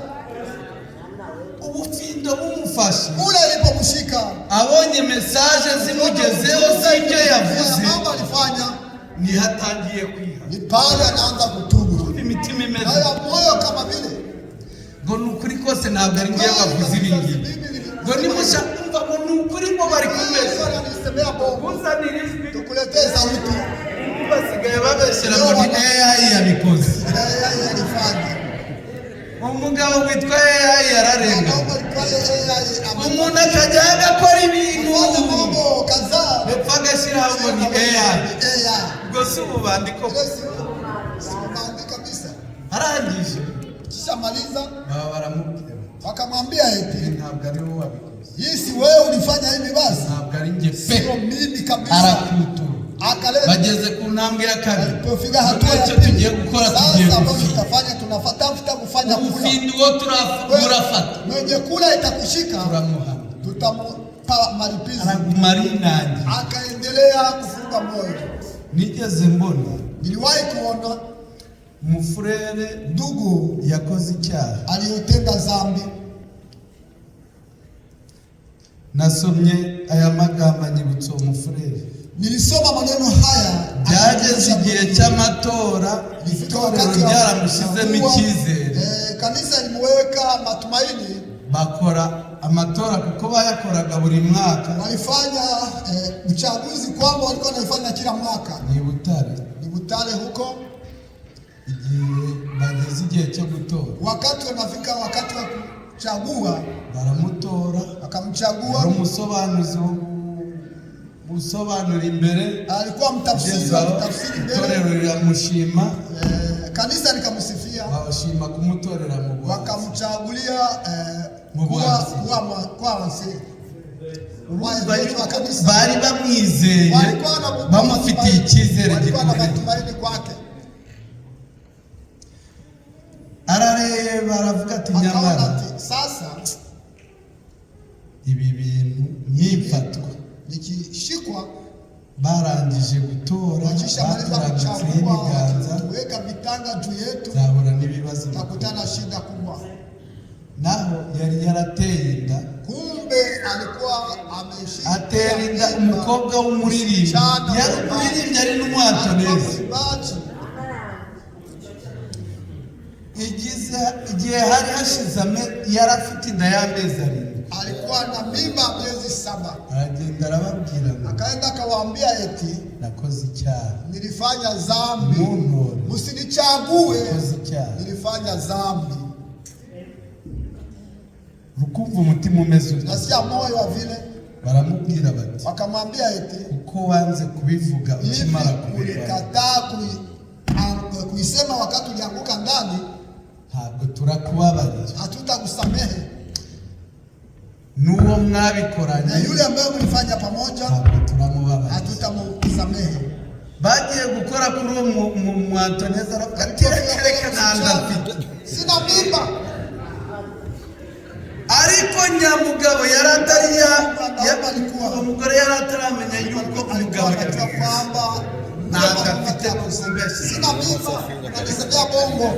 ubufindo bumufashe, Kula ilipomshika abonye mesaje zimugezeho z'ibyo yavuze, mambo alifanya, niho atangiye kwihana. ni pale anaanza kutubu. Imitima imeze Haya moyo kama vile ngo ni ukuri kose, ntabwo ari njyewe wavuze ibi ngibi, ngo nimusha kumva ngo ni ukuri ngo bari kumesa, ananisemea bongo, kuzanira ijwi, tukuletee sauti basigaye babeshyera ngo ni AI yabikoze. na yeye alifanya. Umugabo witwa AI yararenga, Mambo alifanya AI umuntu akajya agakora ibintu amefanya mambo kadhaa hepfo agashyiraho ngo ni AI. AI. Ubwo si ububandiko? Ile si ubandi kabisa. Arangije Kisha maliza, baba baramubwira bati wakamwambia eti ntabwo ari wowe wabikoze, hii si wewe ulifanya hivi basi, ntabwo ari njye pe. sio mimi kabisa. Arakutura, Akaleta bageze ku ntambwe ya kabiri, Alipofika hatua ya icyo tugiye pili, gukora tugiye sasa ambayo gufinda, tutafanya tunatafuta kufanya kula. ubufindu wo murafata, Mwenye kula itakushika, turamuhana, tutamupa malipizi. araguma arinangiye. Akaendelea kufunga moyo. Nigeze mbona Niliwahi kuona umufurere ndugu yakoze icyaha, aliyotenda dhambi. Nasomye aya magambo anyibutsa uwo mufurere. Nilisoma maneno haya, Byageze igihe cy'amatora, Ilifika itorero wakati wa ryaramushyizemo kuchagua, icyizere, kanisa limuweka matumaini, bakora amatora kuko bayakoraga buri mwaka. Walifanya uchaguzi kwamba walikuwa wanaifanya kila mwaka. Ni Butare. Ni Butare huko. Igihe bageze igihe cyo gutora, Wakati wanafika wakati wa kuchagua, baramutora, yari wakamchagua. umusobanuzi usobanura imbere, Alikuwa mtafsiri kugeza wa aho kutafsiri mbele, itorero riramushima, kanisa likamsifia, babashima kumutorera mu Rwanda. wakamchagulia Mu kuwa bwanzi. kuwa kuwa mzee Mwanzilishi wa kanisa. Bari bamwizeye, Walikuwa na bamufitiye icyizere walikuwa na gikomeye. matumaini kwake. Arareba aravuga ati Akaona nyamara ati sasa ibi bintu nkifatwa, nikishikwa, barangije gutora, wakishamaliza baturambitseho kuchagua, ibiganza, tuweka vitanga juu yetu, nzahura n'ibibazo. takutana shida kubwa. Naho yari yarateye inda, Kumbe alikuwa ameshika atera inda umukobwa w'umuririmbyi, Msichana yari mwimbaji. umuririmbyi ari Alikuwa n'umwatonezi. mwimbaji. Igize igihe hari hashize yari afite inda y'amezi 7, Alikuwa na mimba miezi 7. Aragenda arababwira ngo Akaenda akawaambia eti nakoze icyaha, nilifanya dhambi, muntore, msinichague, nakoze icyaha. nilifanya dhambi. Rukumva umutima umeze utyo, Nasikia moyo wa vile. Baramubwira bati Wakamwambia eti kuko wanze kubivuga hivi ukimara kubirwara ulikataa kuisema wakati ulianguka ndani, ntabwo turakubabarira hatutakusamehe. N'uwo mwabikoranye Na yule ambaye mlifanya pamoja ntabwo turamubabarira. Hatutamusamehe. Bagiye gukora kuri uwo mu Antoneza aravuga ati reka reka nta nda mfite. Sina mimba. Ariko nyamugabo yari atari ya uwo mugore yari ataramenya yuko Alikuwa umugabo anajua yabivuze kwamba ntabwo afite kumbeshya. Sina mimba, unanisemea bongo.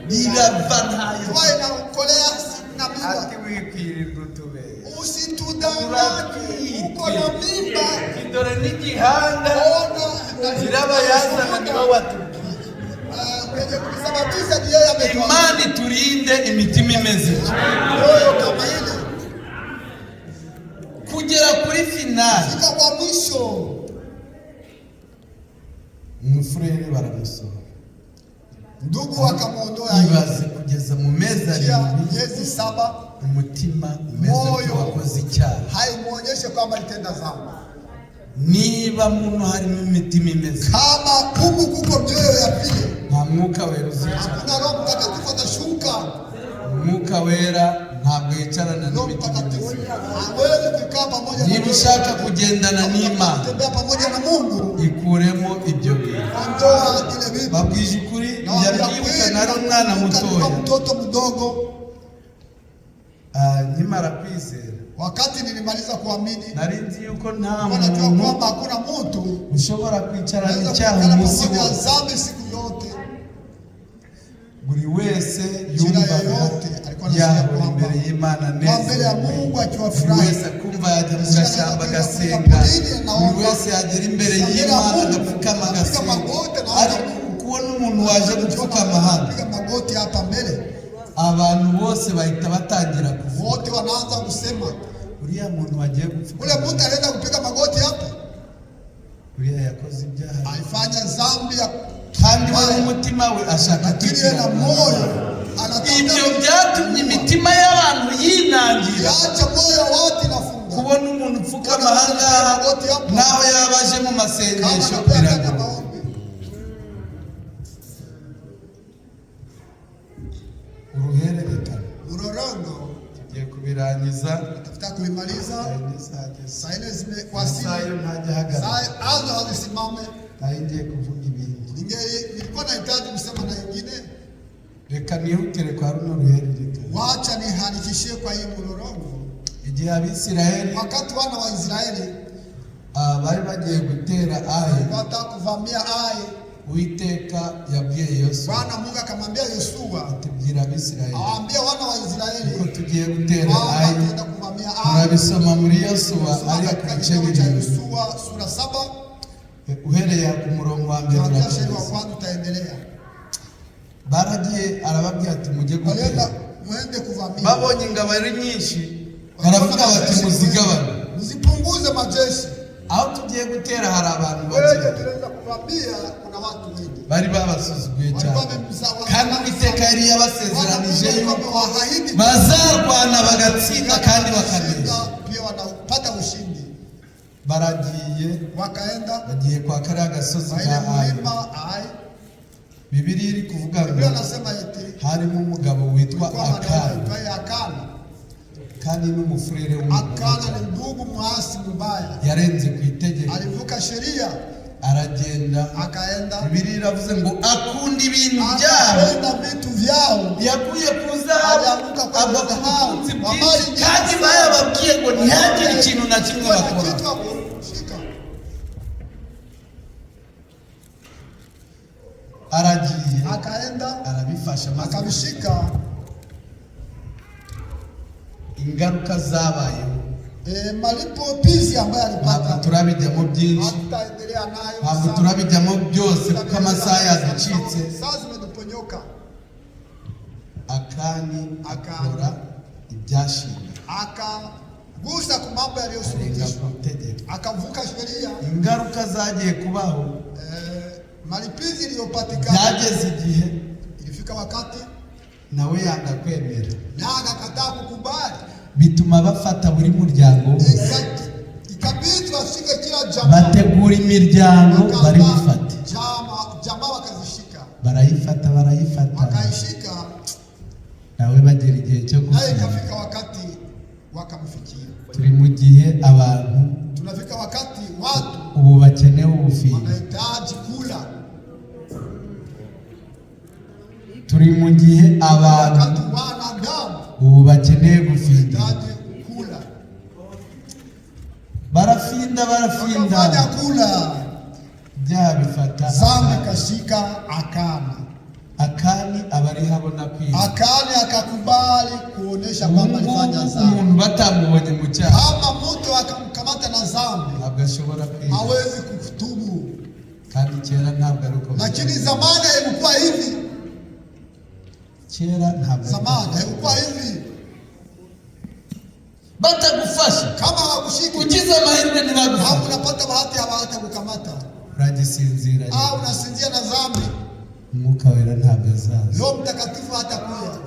Birava ntayo. Wewe inakolea, sina mimba. Ati wikwirirwa utubere Usitudanganye, uko na mimba. Dore n'igihanga Ona nyirabayazana niwe watubwiye. Mwenye kulisababisha ni yeye ametuambia. Imana iturinde imitima imeze ityo. Moyo kama ile. Kugera kuri finale Fika kwa mwisho, umufurere baramusohora. Ndugu wakamuondoa. Ibaze kugeza mu mezi Kia 7 miezi 7 umutima umeze Moyo. wakoze icyaha. Haimuonyeshe kwamba alitenda dhambi. Niba muno harimo imitima imeze Kama huku kuko mioyo ya pili, nta mwuka wera uzicara. Hakuna Roho Mtakatifu atashuka. Umwuka wera ntabwo yicarana Roho n'imitima Mtakatifu imeze. hawezi kukaa pamoja na Niba mioyo. ushaka kugendana n'Imana Kutembea pamoja na Mungu, ikuremo ibyo bintu. Ondoa ile vitu. Babwije ukuri Nawaambia njya kweli, nari umwana nakumbuka nilikuwa mutoya mtoto mdogo. Ah, nkimara kwizera Wakati nilimaliza kuamini, nari nzi yuko nta nilikuwa najua muntu kwamba hakuna mtu ushobora kwicarana anaweza icyaha kuikala umunsi pamoja wose. dhambi siku yote. Buri wese Kila yumvaga yeyote alikuwa anasikia yahora kwamba imbere y'Imana kwa mbele ya anezerewe. Mungu akiwa Buri furahi. wese akumva yajya mu gashyamba agasenga, buri wese yagera imbere y'Imana agapfukama agasenga, ariko kubona umuntu waje gupfukama hano Piga magoti hapa mbele, abantu bose bahita batangira kuvuga wote wanaanza kusema uriya muntu wagiye ule gupfukama mtu alienda kupiga magoti hapa uriya yakoze ibyaha alifanya dhambi ya kandi we n'umutima we ashaka lakini yeye na kwikirana. moyo Ibyo anatafuta byatumye imitima y'abantu yinangira. acha moyo wote inafunga Kubona umuntu upfukama ahangaha naho yaba aje mu kama masengesho anapea ndani ya biragoye. maombi. Uruhererekane Urorongo tugiye kubirangiza. tafuta kuimaliza. Saa yine zageze. Saa 4 Isaha zimewasili, yo ntajya ahagarara. saa azo hazisimame. Nari ngiye kuvuga ibindi. Nilikuwa nahitaji kusema na ingine. Reka nihutire kwa runo ruhererekane. Wacha niharakishie kwa hii mlolongo. Igihe Abisirayeli Wakati wana wa Israeli ah, bari bagiye gutera Ayi, walikuwa wanataka kuvamia Ai, Uwiteka yabwiye Yosuwa Bwana Mungu akamwambia Yoshua ati bwira Abisirayeli awaambie wana wa ko Israeli tugiye gutera kwamba Ayi. tunaenda kuvamia Ai. Murabisoma muri Yosuwa Soma ariya ku katika bice kitabu cha 7 Yoshua sura 7 uhereye ku murongo wa mbere kuanzia mstari wa urakomeza. kwanza utaendelea. Baragiye arababwira ati mujye Walienda gutera. muende kuvamia. Babonye ingabo ari nyinshi baravuga bati muzigabane. Mzipunguze majeshi. Aho tugiye gutera hari abantu Wewe bake. tunaweza kuvamia, kuna watu wengi. Bari babasuzuguye Walikuwa cyane wamemzawa. kandi Uwiteka yari yabasezeranije Bwana Mungu yuko amewaahidi bazarwana bagatsinda kandi bakanesha. pia wanapata ushindi. Baragiye Wakaenda bagiye kwa kariya gasozi kwa ile ka Ayi. mlima Ai. Bibiliya iri kuvuga ngo Biblia nasema eti harimo umugabo witwa kulikuwa mwanaume Akani aitwaye Akana. kandi n'umufurere w'umugabo. Akana ni ndugu mwasi mubaya, Yarenze ku itegeko alivuka sheria aragenda. Akaenda Bibiliya iravuze ngo akunda ibintu byabo akapenda vitu vyao, yakuye ku zahabu Alianguka kwenye agwa ku dhahabu. butunzi Wamali bwinshi nyingi kandi sana. bayababwiye ngo ntihagire ikintu na kimwe Kuna bakora. kitu hakushika. Aragiye Akaenda arabifasha maze akavishika. Ingaruka zabayeho Malipo pizi ambayo ntabwo alipata turabijyamo byinshi hatutaendelea nayo ntabwo sana. turabijyamo byose kuko amasaha yaducitse. Saa zimetuponyoka. Akani Akani. akora ibyashinga Akagusa ku mambo arenga yaliyoshurutishwa, ku itegeko. Akavuka sheria. Ingaruka zagiye kubaho Malipizi iliyopatikana byageze igihe ilifika wakati nawe yanga kwemera na akakataa kukubali. Bituma Bituma bafata buri muryango wose, Ikabidi washike kila jamaa, bategura imiryango bari wakaandaa bufate, jamaa wakazishika, barayifata barayifata, wakaishika, nawe bagera igihe cyo naye gufunga. ikafika wakati wakamfikia. Turi mu gihe abantu Tunafika wakati watu ubu bakeneye ubufindo. wanahitaji kula, Turi mu gihe abantu wakati wanadamu ubu bakeneye gufinda. wanahitaji kula, Barafinda barafinda, wakafanya kula, ibyaha bifata zambi Akani. kashika Akani. Akani aba ariho abona kwiga. Akani akakubali kuonesha Ubu kwamba ngubu alifanya zambi. umuntu batamubonye mu cyaha Kama mtu akamkamata na zambi ntabwo ashobora kwiga, hawezi kutubu, kandi kera ntabwo ari uko lakini byari. zamani haikuwa hivi. Kera ntabwo ari uko Zamani byari. haikuwa hivi. Batagufasha, Kama hawakushiki ugize amahirwe au ntibagufata, unapata bahati hawatakukamata uragisinzira, au unasinzia na zambi, Umwuka Wera ntabwo azaza. Roho Mtakatifu hatakuya.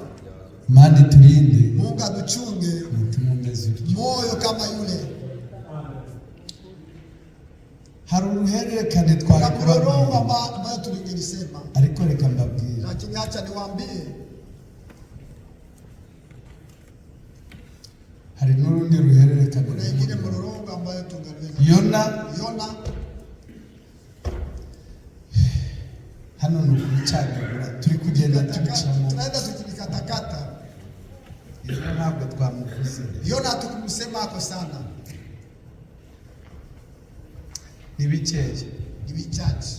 Imana iturinde Mungu atuchunge umutima umeze utyo. moyo kama yule. Hari uruhererekane Kuna twari mlolongo kubabwira, ambayo tulingelisema, ariko reka mbabwire, lakini acha niwaambie, hari n'urundi ruhererekane. kuna ingine mlolongo ambayo tungaliweza. Yona Yona hano ni ukubicagagura, turi kugenda tubicamo. Tunaenda tukivikatakata. Yona ntabwo twamuvuze. Yona hatukumsema ako sana, Ni bikeya, ni vichache,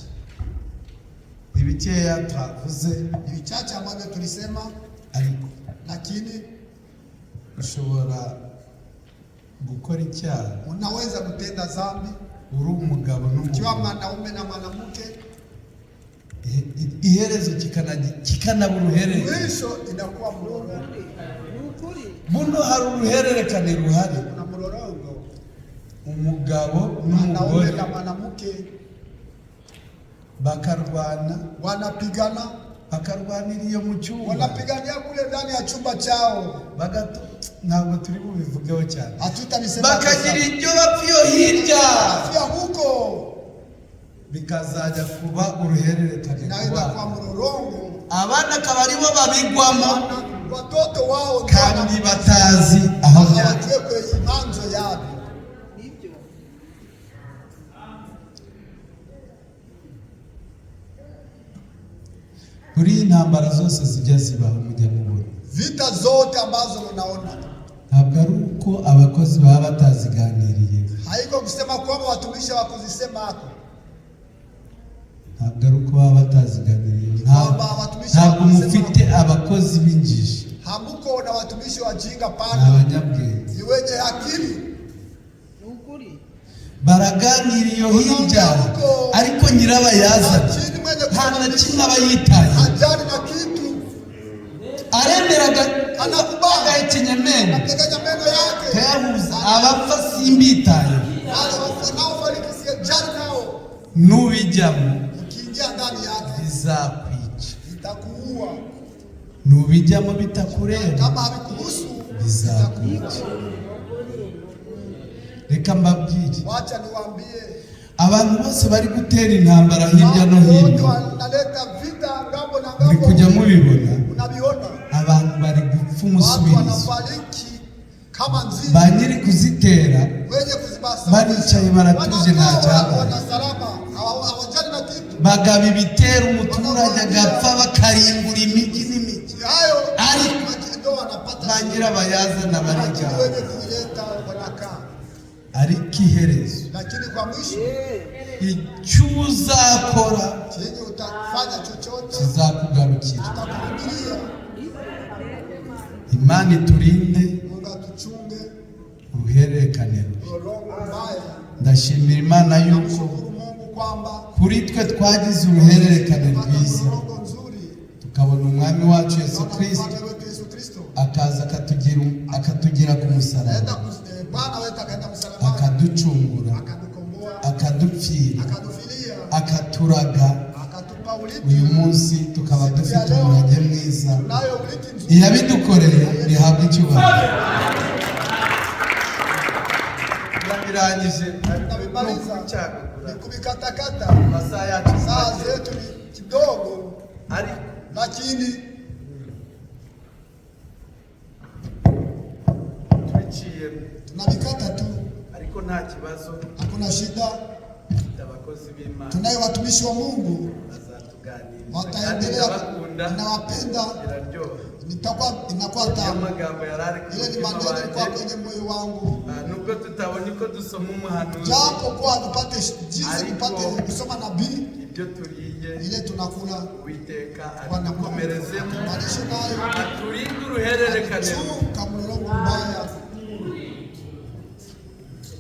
ni bikeya twavuze, ni vichache ambavyo tulisema, ariko lakini ushobora gukora icyaha unaweza kutenda zambi uri umugabo ukiwa n'umugore, mwanaume na mwanamke, iherezo kikanaba uruhererekane. mwisho inakuwa mlolongo. Buno hari uruhererekane ruhari, Kuna mlolongo, umugabo mwanaume n'umugore na mwanamke bakarwana, wanapigana, bakarwanira iyo mu cyumba, wanapigania kule ndani ya chumba chao, bagato ntabwo turi bubivugeho cyane, hatutalisema bakagira ibyo bapfa iyo hirya, afya huko bikazajya kuba uruhererekane ku inaweza kuwa bana, mlolongo. abana akaba aribo babigwamo Watoto wao ndio kandi batazi aho byari. hawajue kwenye manzo yavyo. Kuri iyi ntambara zose zijya zibaho mujya mubona, Vita zote ambazo unaona ntabwo ari uko abakozi baba bataziganiriye, haiko kusema kwamba watumishi hawakuzisema hako, ntabwo ari uko baba bataziganiriye. Ntabwo mufite abakozi b'injiji, hamuko na watumishi wajinga ni pana, abanyabwenge. ni wenye akili. Baraganira iyo hirya, ariko nyirabayazana Lakini mwenye nta na kusababisha kimwe aba yitaye, hajali na kitu, aremera agahekenya amenyo, anapiganya meno yake, akayahuza, abapfa simbitaye. wale wanaofariki sijali nao. Nubijyamo Ukiingia ndani yake bizakwica, itakuua, nubijyamo bitakureba kama havikuhusu bizakwica. itakuua. Reka mbabwire, Wacha niwaambie, abantu bose bari gutera intambara hirya no watu wote hino, wanaleta vita ngambo na muri kujya ngambo, mubibona, unaviona abantu bari gupfa watu umusubirizo, wanafariki kama nzige, ba nyiri kuzitera wenye kuzibasa baricaye baratuje nta cyabaye, wana salama, hawajali na kitu. bagaba ibitero umuturage agapfa, bakarimbura imijyi n'imijyi, Hayo ariko ndio wanapata ba nyirabayazana lakini barijyana. wenye kuileta wanakaa, Ariko iherezo, lakini kwa mwisho icyo uzakora chenye utafanya chochote kizakugarukira. kitakurudilia. Imana iturinde Mungu atuchunge uruhererekane rubi. mlolongo mbaya. Ndashimira Imana yuko Shukuru Mungu kwamba kuri twe twagize uruhererekane tupata rwiza, mlolongo nzuri, tukabona umwami wacu Yesu tunaona Kristo mfalme wetu Yesu Kristo akaza akatugira ku musaraba, Enda Bwana wetu akaenda msalabani akaducungura, akatukomboa, akadupfira, akatufilia, akaturaga. akatupa urithi. Uyu munsi tukaba Siku ya dufite leo umurage mwiza. tunayo urithi nzuri. Iyabidukoreye rihabwa icyubahiro. Ndabirangije ni Tunavimaliza ukucagagura ni kubikatakata. Amasaha yacu ni Saa make. zetu ni kidogo, Ariko lakini tubiciyemo tunavikata tu, ariko nta kibazo hakuna shida. dufite abakozi b'Imana Tunaye watumishi wa Mungu bazatuganiriza kandi wataendelea, ndabakunda ninawapenda, biraryoha nitakuwa inakuwa niyo tamu. magambo yari ari ku Ile ni mutima maneno ilikuwa wanjye kwenye moyo wangu, Ah, nubwo tutabonye uko dusoma umuhanuzi japo kuwa tupate jinsi Ariko- tupate kusoma nabii, ibyo turiye ile tunakula Uwiteka Bwana Mungu adukomerezemo tumalishe nayo aturinde uruhererekane chunga mlolongo mbaya.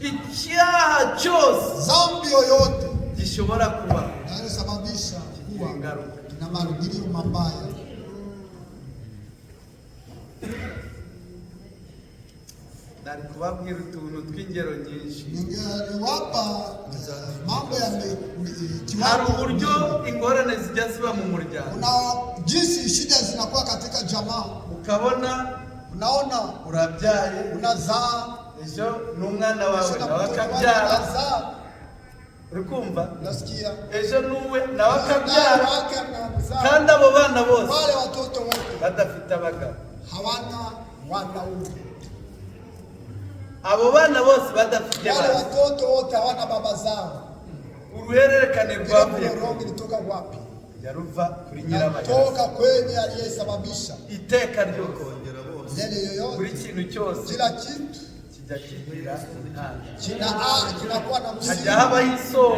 Icyaha cyose Zambi yoyote gishobora kuba inayosababisha kuwa ingaruka na marudilio mabaya. Nari kubabwira utuntu tw'ingero nyinshi Ningewapa mambo ya hari kiwango. Uburyo ingorane zijya ziba mu muryango Kuna jinsi shida zinakuwa katika jamaa, ukabona unaona urabyaye unazaa ejo n'umwana wawe kesho na nawe mtoto wako akabyara anazaa, uri kumva unasikia ejo n'uwe nawe naye akabyara wake anamzaa. Kandi abo bana bose Wale watoto wote badafite abagabo hawana wanaume, abo bana bose badafite wale ba watoto wote hawana baba zao. Uruhererekane Ile rwavuye kure. mlolongo ilitoka wapi? Rujya ruva kuri nyirabayazana Natoka kwenye aliyesababisha iteka ryose yale buri yoyote. kintu cyose Kila kitu kijya kigira intandaro kina kinakuwa na hajya msingi, habaho isoko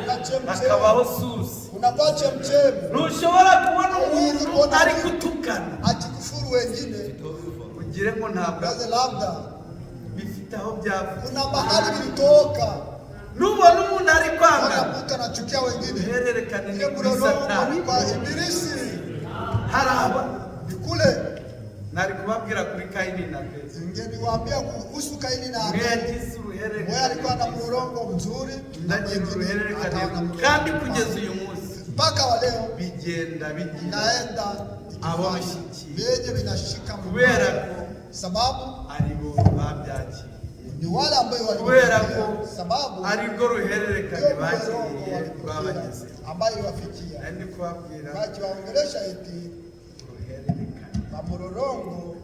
kuna chemchemi, hakabaho source kunakuwa chemchemi. Ntushobora kubona umuntu ari gutukana Akikufuru wengine ugire ngo ntabwo kaze, labda bifite aho byavuye kuna mahali vilitoka. Nubona umuntu ari Ona kwangana mtu anachukia wengine, uhererekane ni ile kuri mlolongo Satani ni kwa Ibilisi, hari aba ni kule. Nari kubabwira kuri Kayini na Abeli Ningeniwaambia kuhusu Kaini na umwe Abeli. yagize Mmoja alikuwa na uruhererekane mlolongo mzuri undi na agira mwingine uruhererekane akawa na mlolongo kandi kugeza mbaya. uyu munsi Mpaka wa leo bigenda bigira inaenda abo ikifanya bishyikiye vyenye vinashika kubera mbaya, ko sababu ari bo babyakiriye ni wale ambao kubera walipokea, ko sababu ari rwo ruhererekane ndio mlolongo bakiriye walipokea rwabagezeho ambayo iwafikia. nari ndi kubabwira Wakiwaongelesha eti uruhererekane mamlolongo,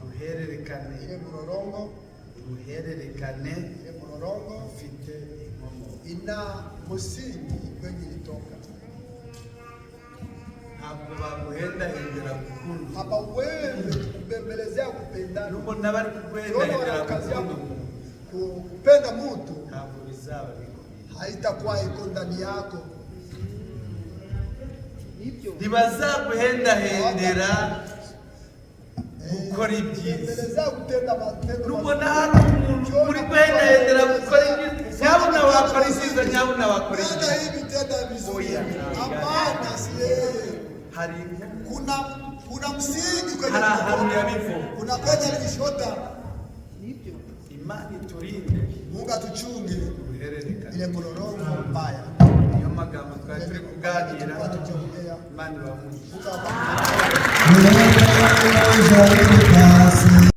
uruhererekane ile mlolongo, uruhererekane ile mlolongo rufite inkomoko ina msingi kwenye ilitoka. Ntabwo baguhendahendera gukunda Hapa wewe kubembelezea kupendana, nubona bari ukiona kuguhendahendera wanakazia gukunda umuntu kupenda mtu ntabwo bizaba bikomeye haitakuwa iko ndani yako. Ntibazaguhendahendera gukora ibyiza Kubembelezea kutenda matendo nubona mazuri. hari umuntu uri guhendahendera gukora ibyiza nyabuna wakora ibyiza nyabuna wakora Tenda ibyiza hivi, tenda vizuri. Oya. Hapana, si yeye. Hari inkomoko Kuna msingi kwenye hari ahantu kutoka. yabivoma Kuna kwenye alishota. Imana iturinde Mungu atuchunge uruhererekane ile mlolongo mbaya. Niyo magambo twari turi kuganira Tulikuwa tukiongea. Imana ibamugisha Mungu awabariki. Pasi.